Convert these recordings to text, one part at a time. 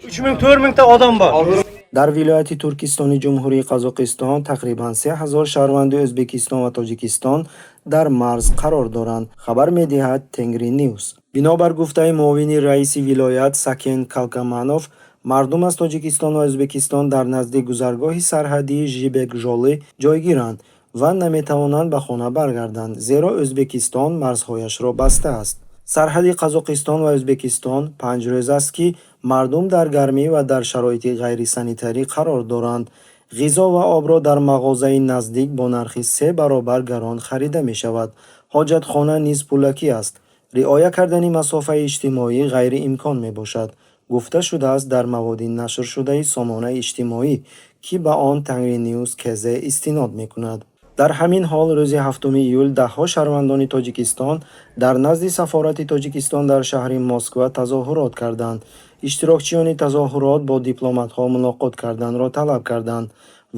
3 ming, 4 mingta odam bor. Дар вилояти Туркистони Ҷумҳурии Қазоқистон тақрибан 3000 шаҳрванди Ӯзбекистон ва Тоҷикистон дар марз қарор доранд, хабар медиҳад Тенгри Ньюс. Бинобар гуфтаи муовини раиси вилоят Сакен Калкаманов, мардум аз Тоҷикистон ва Ӯзбекистон дар назди гузаргоҳи сарҳадии Жибек Жолы ҷойгиранд ва наметавонанд ба хона баргарданд, зеро Ӯзбекистон марзҳояшро бастааст. Сарҳади Қазоқистон ва Ӯзбекистон 5 рӯз аст, ки мардум дар гармӣ ва дар шароити ғайрисанитарӣ қарор доранд. Ғизо ва обро дар мағозаи наздик бо нархи се баробар гарон харида мешавад. Ҳоҷатхона низ пулакӣ аст. Риоя кардани масофаи иҷтимоӣ ғайриимкон мебошад, гуфта шудааст дар маводи нашршудаи сомонаи иҷтимоӣ, ки ба он Тенгри Ньюс КЗ истинод мекунад. Дар ҳамин ҳол, рӯзи 7 июл даҳҳо шаҳрвандони Тоҷикистон дар назди сафорати Тоҷикистон дар шаҳри Москва тазоҳурот карданд. Иштирокчиёни тазоҳурот бо дипломатҳо мулоқот карданро талаб карданд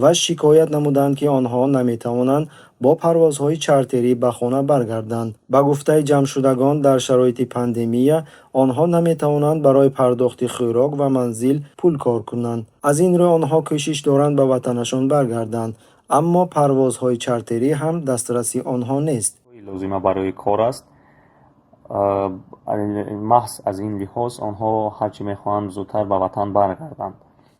ва шикоят намуданд, ки онҳо наметавонанд бо парвозҳои чартерӣ ба хона баргарданд. Ба гуфтаи ҷамъшудагон, дар шароити пандемия онҳо наметавонанд барои пардохти хӯрок ва манзил пул кор кунанд. Аз ин рӯ онҳо кӯшиш доранд ба ватанашон баргарданд, аммо парвозҳои чартерӣ ҳам дастраси онҳо нест. Лозима барои кор аст. Маҳз аз ин лиҳоз онҳо ҳарчи мехоҳанд зудтар ба ватан баргарданд.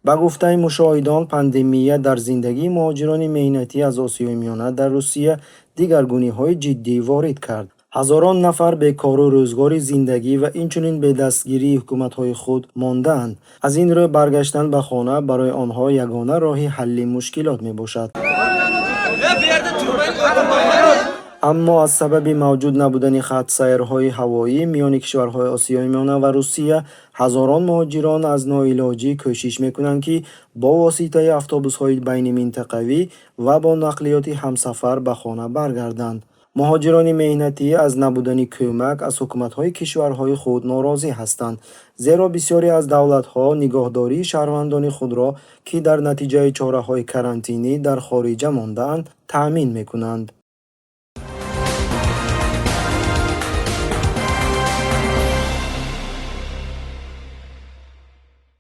Ба гуфтаи мушоҳидон, пандемия дар зиндагии муҳоҷирони меҳнатӣ аз Осиёи Миёна дар Русия дигаргуниҳои ҷиддӣ ворид кард. Ҳазорон нафар бекору рӯзгори зиндагӣ ва инчунин бедастгирии ҳукуматҳои худ мондаанд. Аз ин рӯ баргаштан ба хона барои онҳо ягона роҳи ҳалли мушкилот мебошад. Аммо аз сабаби мавҷуд набудани хатсайрҳои ҳавоӣ миёни кишварҳои Осиёи Миёна ва Русия, ҳазорон муҳоҷирон аз ноилоҷӣ кӯшиш мекунанд, ки бо воситаи автобусҳои байниминтақавӣ ва бо нақлиёти ҳамсафар ба хона баргарданд. Муҳоҷирони меҳнатӣ аз набудани кӯмак аз ҳукуматҳои кишварҳои худ норозӣ ҳастанд, зеро бисёре аз давлатҳо нигоҳдории шаҳрвандони худро, ки дар натиҷаи чораҳои карантинӣ дар хориҷа мондаанд, таъмин мекунанд.